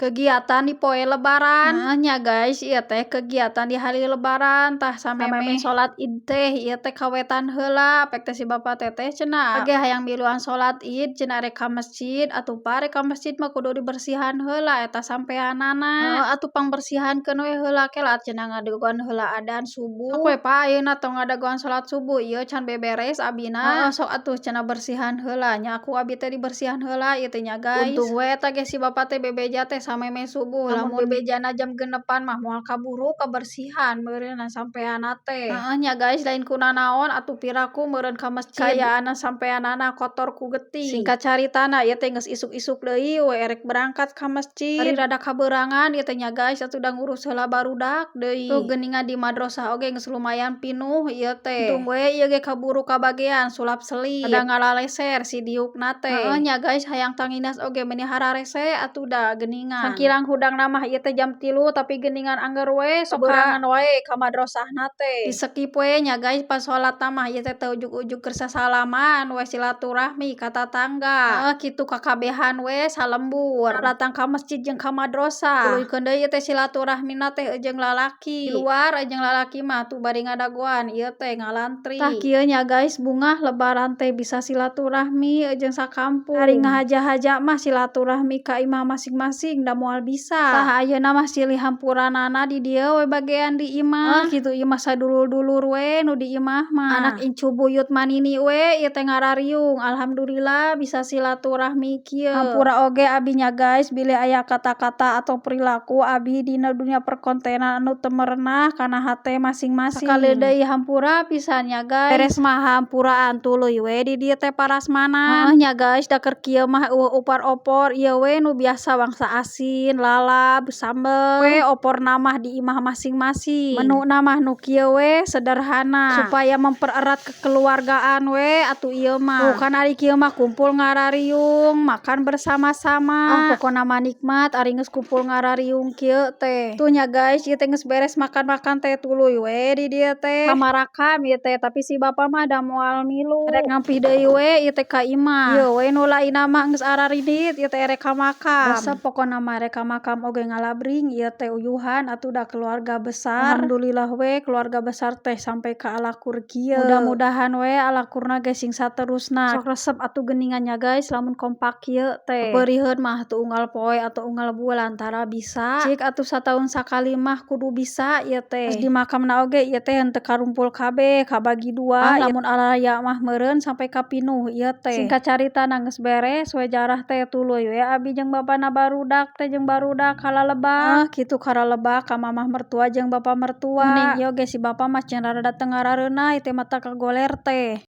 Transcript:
Kegiatan di poe lebaran. Nah nya guys, ieu teh kegiatan di hari lebaran. Tah, samemeh salat Id teh ieu teh kawetan heula pek teh si bapa teteh cenah ge hayang miluan salat Id cenah, rek ka masjid. Atuh Pa, rek ka masjid mah kudu dibersihan heula eta sampeanana. Heuh atuh, pangbersihankeun we heula, kela cenah ngadagoan heula adan subuh. Sok we Pa, ayeuna tong ngadagoan salat subuh, ieu can beberes abina. Heuh, sok atuh cenah, bersihan heula nya ku abi teh dibersihan heula ieu teh nya, guys. Untung we eta ge si bapa teh bebeja teh samemeh subuh. Lamun bebejana jam 6an mah moal kaburu kabersihan meureunna sampeanna teh. Heeh nya guys, lain ku nanaon atuh, piraku meureun ka masjid kayaanna sampeanana kotor ku getih. Singkat caritana, ieu teh geus isuk-isuk deui we erek berangkat ka masjid. Ari rada kabeurangan ieu teh nya guys, atuh da ngurus heula barudak deui. Tuh geuningan di madrasah oge geus lumayan pinuh ieu teh. Untung we ieu ge kaburu kabagean sulap selip, da ngalaleser si diukna teh. Heeh nya guys, hayang tanginas oge meuni hararese atuh da geuningan. Sangkilang hudangna mah ieu teh jam 3, tapi geuningan angger we sok kabeurangan wae ka madrasahna teh. Di skip we nya guys, pas salatna mah ieu teh teu ujug-ujug keur sasalaman we, silaturahmi ka tatangga. Heuh kitu, kakabehan we salembur datang ka masjid jeung ka madrasah. Tuluykeun deui ieu teh silaturahmina teh jeung lalaki di luar. Jeung lalaki mah tuh bari ngadagoan ieu teh ngalantri. Tah kieu nya guys, bungah lebaran teh bisa silaturahmi jeung sakampung. Ari ngahaja-haja mah silaturahmi ka imah masing-masing da moal bisa. Tah, ayeuna mah silih hampuranana di dieu we, bagean di imah. Kitu, ieu mah sadulur-dulur we nu di imah mah, anak incu buyut manini we ieu teh ngarariung. Alhamdulillah bisa silaturahmi kieu. Hampura oge abi nya guys, bilih aya kata-kata atau perilaku abi dina dunia perkontenan anu teu merenah kana hate masing-masing. Sakali deui hampura pisan nya guys. Beres mah hampuraan, tuluy we di dieu teh parasmanan. Heuh nya guys, da keur kieu mah euweuh opor-opor ieu we nu biasa bangsa asin, lalab, sambel we oporna mah di imah masing-masing. Menuna mah nu kieu we sederhana supaya mempererat kekeluargaan we atuh ieu mah. Tuh kan, ari kieu mah kumpul ngarariung, makan bersama-sama. Ah, pokona mah nikmat ari geus kumpul ngarariung kieu teh. Tuh nya guys, ieu teh geus beres makan-makan teh, tuluy we di dieu teh kamarakam ieu teh, tapi si bapa mah da moal milu, rek ngampih deui we ieu teh ka imah. Ieu we nu lainna mah geus araridit ieu teh erek ka makam. Resep pokona mah rek ka makam oge ngalabring ieu teh, uyuhan atuh da keluarga besar. Alhamdulillah we keluarga besar teh sampai ka alakur kieu. Mudah-mudahan we alakurna ge sing saterusna. Sok resep atuh geuningan nya guys, lamun kompak kieu teh. Peuriheun mah atuh unggal poe atau unggal bulan tara bisa, cik atuh sataun sakali mah kudu bisa ieu teh. Pas di makamna oge ieu teh henteu karumpul kabeh, kabagi dua. Lamun araya mah meureun sampai ka pinuh ieu teh. Singkat carita, geus beres we jarah teh, tuluy we abi jeung bapana barudak teh jeung barudak kalalebak. Ah kitu, karalebak ka mamah mertua jeung bapa mertua. Mending ieu ge si bapa mah cenah rada teu ngarareunah ieu teh, mata kagoler teh.